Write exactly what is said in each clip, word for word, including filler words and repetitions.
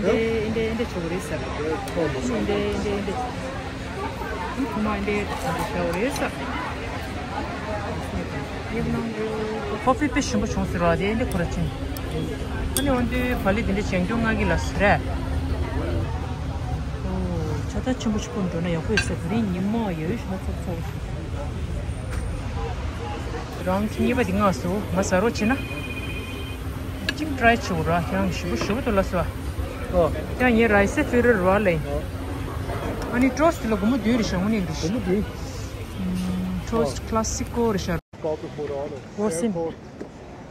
འདི་འདི་འདི་ཆོག་རེད་ཟེར། འདི་འདི་འདི་འདི་ཁོ་མ་འདི་ཆོག་རེད་ཟེར། ཁོ་ཕི་དཔེ་ཞིམ་པོ་བྱུང་ཟེར་བ་དེ་འདི་ཁོ་ར་ཅིན། ཨ་ནི་འོན་ཏེ་བ་ལི་དེ་འདྲ་བྱང་སྐྱོང་ང་གི་ལ་ཟེར་རེད། ཨོ་ཆ་ད་ཆེན་པོ་ཆེ་པོ་འགྲོ་ན་ཡག་པོ་ཡོད་ས་དེ་རིང་ཉི་མ་ཡོད་ཤ་ཚ་ཚ། རང་གཉིས་པ་དེ་ང་སོ་ང་ཟ་རོགས་བྱེད་ན། གཅིག་ཊི་རའི་བྱེད་འོ་ར། ཁྱེད་རང་ཞིབ་པོ་ཞིབ་པོ་འདུག་ལ་སོ། ཨོ། ཁྱེད་རང་ངའི་རའི་སི་ཕི་རི་ར་ལེ། ཨོ། ཨ་ནི་ཊོ་སི་ཊི་ལ་སྒོར་མོ་བདུན་རེད་ཤག་དངོས་གནས་རེད་ཤག་སྒོར་མོ་བདུན། ཨམ། ཊོ་སི་ཊི་ཨོ། ཀི་ལ་སི་ཀོ་རེད་ཤག Copy Murano. ཨོ་སེམས། Airport.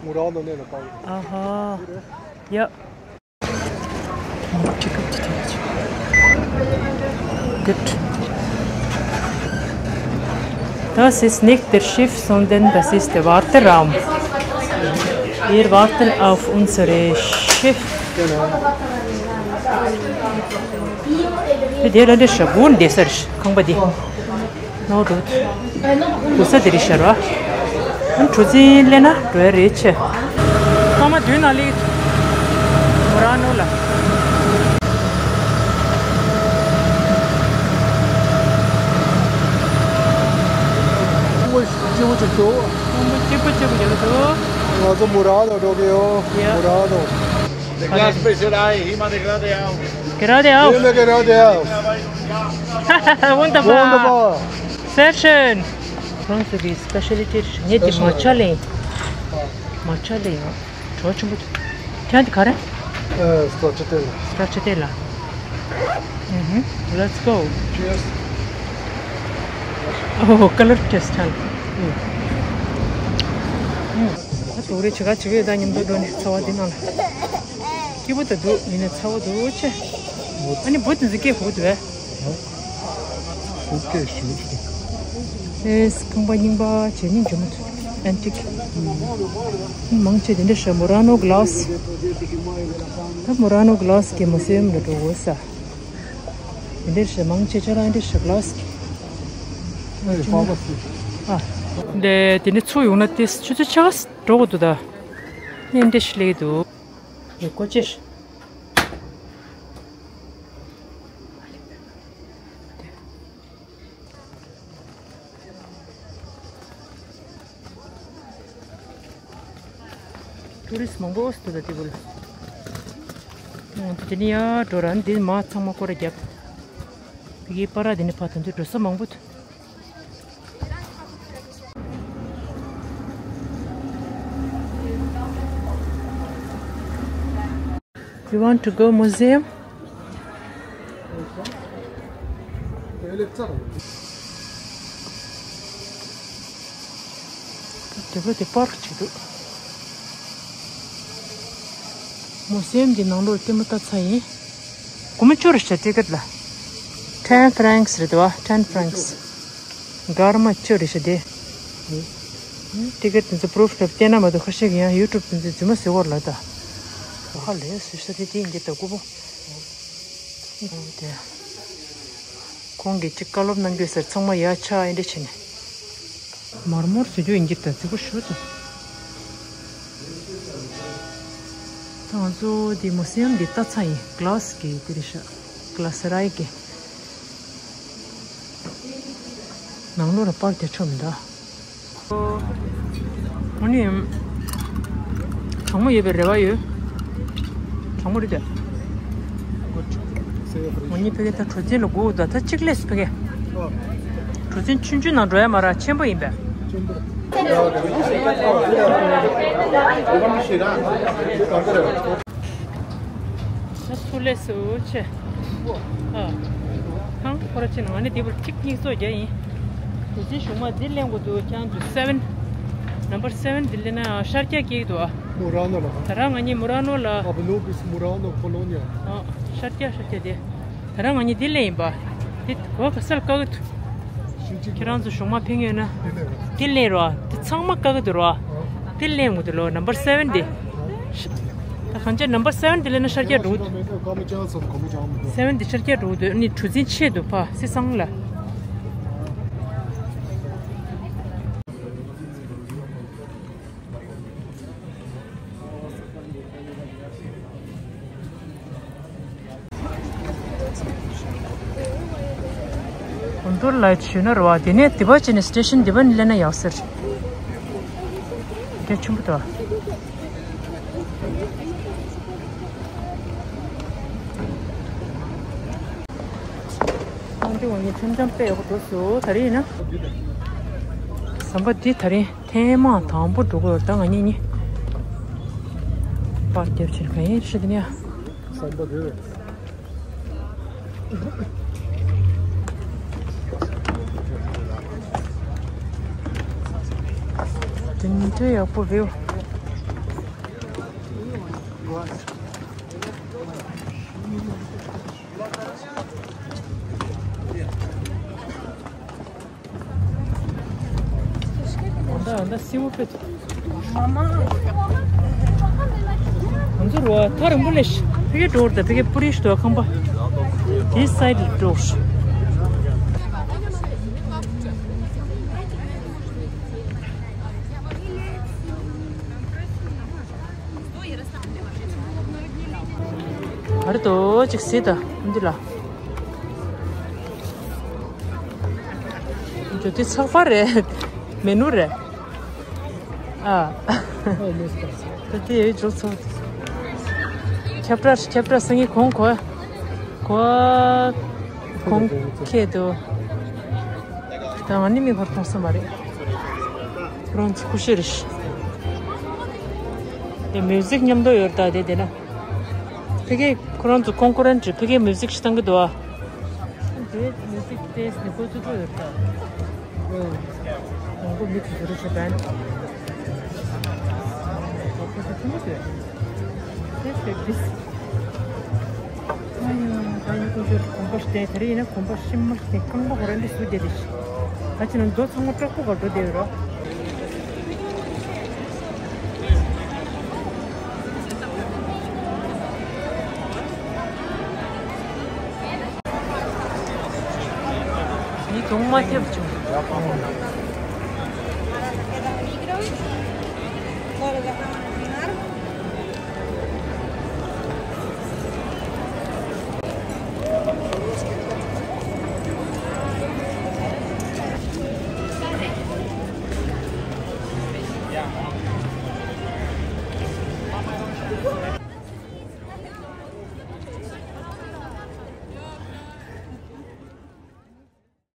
Murano ནས་ལ་ཀོ་པི། ཨ་ཧ། ཡ། Gut. Das ist nicht der Schiff, sondern das ist der Warteraum. Wir warten auf unsere Schiff. དེ་ལ་འདྲ་ཞག་དགུ་འདས་ས་རེད་ཁང་པ་འདི། ནོར་འགྲོ། འགྲོ་ས་དེ་རེད་ཤག་ར། ཨ་གྲུ་གཟིངས་སླེབས་ན་འགྲོ་ཡ་རེད་ཆེ། ཐོག་མ་མདུན་ན་སླེབས། མུ་ར་ནོ་ལ། ཁང་པ་སྐྱིད་པོ་ཅིག་འདུག་ཁང་པ་སྐྱིད་པོ་སྐྱིད་པོ་ཡོད་འདུག་ང་ཚོ་མུ་ར་ནོ་འགྲོ་གི་ཡོད། ཡ། མུ་ར་ནོ། De clase special hay, immer de grade auf. Geradeaus. Immer geradeaus. Wunderbar. Wunderbar. Sehr schön. ཁོང་ཚོ་གི་སི་པེ་ཤལ་ཊི་ངས་འདི་མ་ཆ་ལེན། མ་ཆ་ལེན་ཡང་གྲོགས་ཆེན་པོ་འདུག་ཁྱེད་འདི་ག་རེ། ཨ། སི་ཊྲེ་ཊེ་ལ། སི་ཊྲེ་ཊེ་ལ། ཨུ་ཧུམ། Let's go. Cheers. Oh, color test ཧ་ལ། ཨུ། ཨུ། ད་དུག་རེ་བྱེད་ག་བྱེད་གི་ཡོད་ད་མཉམ་དུ་འགྲོ་ནས་ཚ་བ་འདི་ནང་ལ། སྐྱིད་པོ་ད་འདུག་ཡིན་ནའི་ཚ་བོ་འདུག་ཆེ། ཨ་ནི་བུ་དེ་ཚོ་སྐད་ཕོག་འདུག་བས། ཨེས་ཁང་པ་རྙིང་པ་བྱས་ནས་འཇོམས་ཨན་ཊིག་མང་ཆེ་དེ་འདྲ་ཤ་མོ་ར་ནོ་གི་ལ་སི། ད་མོ་ར་ནོ་གི་ལ་སི་གི་མུ་ཟེམ་ལ་འགྲོ་དགོས་ས། དེ་འདྲ་ཤ་མང་ཆེ་ཆ་རང་འདྲ་ཤ་གི་ལ་སི་གི་ཨ། དེ་དེ་ནས་ཚུར་ཡོང་ན་དེ་ཆུ་ཚོད་ཆ་ག་འགྲོ་དགོས་འདུག་ད་ནས་འདྲ་ཤ་ལེགས་འདུག་ཡོད་ཀོ་ཅེས། ཊུ་རི་སི་མང་པོ་འོ་སི་འདུག་ད་དེ་བུ་ལ། ཨོ་དེ་ནི་ཡ་འགྲོ་ར་འདི་མ་ཚང་མ་སྐོར་ར་རྒྱབ། བི་གི་པ་ར་དེ་ནི་ཕ་ཐང་དུ་འགྲོ་ས་མང་པོ་འདུག You want to go museum? དེ་བོ་དེ་པར་ཅིག་འདུག་མུ་ཟེམ་གྱི་ནང་ལོགས་ལྟད་མོ་ལྟ་ཚར་ཡིན། སྒོར་མོ་བཅུ་རེད་ཤག་ཊི་ཀེ་ཊི་ལ། ten francs རེད་འདུག་བ། ten francs། སྒོར་མོ་བཅུ་རེད་ཤག་དེ། ཊི་ཀེ་ཊི་དེ་ཚོ་པུ་རུབ་བལྟས་ན་མ་གཏོགས་ཁ་ཤས་ཀྱིས་ཡང་ཡུ་ཊུབ་དེ་ཚོའི་རྫུན་མ་བཟོས་ཡོད་རེད་ལབ་ད། ཧ་ལས་སུ་ཤ་དེ་དེ་ཡིན་གྱི་ད་སྐུ་པོ། དེ། ཁོང་གིས་ཅིག་བཀའ་སློབ་གནང་རྒྱུ་ཟེར་ཚང་མ་ཡར་ཆགས་ཨེ་འདྲ་བྱས་ནས། མར་མོར་བཟོ་རྒྱུ་ཡིན་གྱི་ད་རྫིག་པོ་ཞུ་ད། ད་ང་ཚོ་དེ་མུ་ཟེམ་འདི་ལྟ་ཚར་ཡིན། གི་ལ་སི་གི་དེ་རེད་ཤག་གི་ལ་སི་རའི་གི། ནང་ལོགས་ལ་པར་རྒྱག་ཆོག་མི་འདུག་ཨ་ནི། གྲང་མོ་ཡོད་པའི་རེ་བ་ཡོད། གྲང་མོ་རེད་དེ། ང་གཉིས་ཕ་གི་ད་གྲུ་གཟིངས་ལ་སྒུག་འདུག་ད་གཅིག་སླེབས་ཕ་གི། གྲུ་གཟིངས་ཆུང་ཆུང་ནང་འགྲོ་ཡ་མ་རེད། ཆེན་པོ་ཡིན་པས། ད་ཚུར་སླེབས་སོང་ཆེ། ཨ། ཁང་ཁོ་ར་ཆེ་ན་ང་ནི་དེ་བུ་གཅིག་གཉིས་ཚོ་རྒྱ་ཡིན། གྲུ་གཟིངས་གཞུག་མ་འདི་ལེན་དགོས་འདུག་ཁྱེད་རང་ཚོ་སེ་ཝེན། ནམ་བར་སེ་ཝེན་འདི་ལེན་ན་ཤར་རྒྱག་སྐྱེལ་གྱི་འདུག་ཨ། མུ་ར་ནོ་ལ། ད་རང་ང་གཉིས་མུ་ར་ནོ་ལ། ཨ་བ་ནོ་བིས་མུ་ར་ནོ་ཀོ་ལོ་ནི་ཡ། ཨ། ཤར་རྒྱག་ཤར་རྒྱག་དེ། ད་རང་ང་གཉིས་འདི་ལེན་ཡིན་པ། འདི་གོ་ག་སར་བཀག་གི་འདུག་ཁྱེད་རང་ཚོ་གཞུག་མ་ཕེབས་ཡོད་ན། འདི་ལེན་རོགས། འདི་ཚང་མ་བཀག་གི་འདུག་རོགས། འདི་ལེན་དགོས་འདུག་ལོ། ནམ་བར་སེ་ཝེན་འདི། ད་གང་ཅི་ནམ་བར་སེ་ཝེན་འདི་ལེན་ན་ཤར་རྒྱག་འགྲོ་གི་འདུག་སེ་ཝེན་འདི་ཤར་རྒྱག་འགྲོ་གི་འདུག་ཨ་ནི་གྲུ་གཟིངས་ཆེ་འདུག་ཕ་སི་སང་ལ། གོང་ཐོར་ལ་བྱོན་ན་རེད་བ། དེ་ནས་དེ་པ་བྱས་ནས་སི་ཊེ་ཤན་དེ་པ་ནས་སླེབས་ན་ཡག་ཟེར། རྒྱ་ཆེན་པོ་འདུག་ཨ་འདི་འོ་ངས་འཆམ་འཆམ་དཔེ་ཡག་པོ་འདུག་སོ། ད་རེས་ཡིན་ན་ཟམ་པ་འདི་ད་རེས་ཐེངས་མ་དང་པོ་འགྲོ་གི་ཡོད། ད་ང་གཉིས་གཉིས་པར་རྒྱབ་ཕྱིན་ག་ཡིན་ཤི་དེ་ནས་ཟམ་པ་འདི་རེད། དེ་འདྲ་ཡག་པོ་རེད། ཨ་མདའ་ཨ་མདའ་སྲིན་མོ་དཔེ། ང་ཚོ་རུ་བ་ཐག་རིང་པོ་ལས་ཕ་གི་འགྲོ་བར་ད་ཕ་གི་པུ་རིས་འདུག་ཁང་པ། དེའི་སའི་ཌི་ལ་འགྲོ། ཨ་རེ་ཏོ་ཅིག་སྲིད་ད་འདི་ལ། འཇོ་དེ་ཚགས་པར་རེད། མེ་ནུ་རེད། ཨ། ད་དེ་ཡོད་འཇོ་ཚོ། ཁྱབ་བསྒྲགས་ཁྱབ་བསྒྲགས་སང་ཉིན་གོང་གོ། གོ། གོང་ཁེ་དུ། ད་ང་ནི་མི་ཁར་མཐོང་ས་མ་རེད། ཁོ་རང་ཚོ་སྐུ་ཤེར་ཤི། དེ་མིའུ་ཟིག་མཉམ་དུ་ཡོད་ད་དེ་དེ་ན། ཕ་གི་ཁོ་རང་ཚོ་ཀོན་ཀུ་རེན་ཊི་ཕ་གི་མིའུ་ཟིག་ཤི་བཏང་གི་འདུག་ཨ། དེ་མིའུ་ཟིག་ཏེས་ནི་ཁོ་ཚོ་ཚོ་ཡོད་ད། ཨོ། དང་པོ་མི་ཚོ་ཚོ་རུ་ཆེ་བན། ཁོ་ཚོ་ཚོ་མི་ཚོ་ཡོད། ཏེས་ཏེས་ཏེས། ཨ་ཡོ། ད་ཡིན་ཁོ་ཚོ་གོམ་པ་ཤི་དེ་དེ་རིང་ཡིན་ན་གོམ་པ་ཤི་མ་ཤི་དེ་རྐང་པ་ཧོ་ར་འདི་སུ་བསྡད་དེ་ཤི། ད་ཕྱིན་ན་མདོ་ཚང་མ་སྐྲག་པོ་ག་འགྲོ་བསྡད་ཡོད་ར། ཡིད་དུ་མ་ཐེབས་བྱུང་།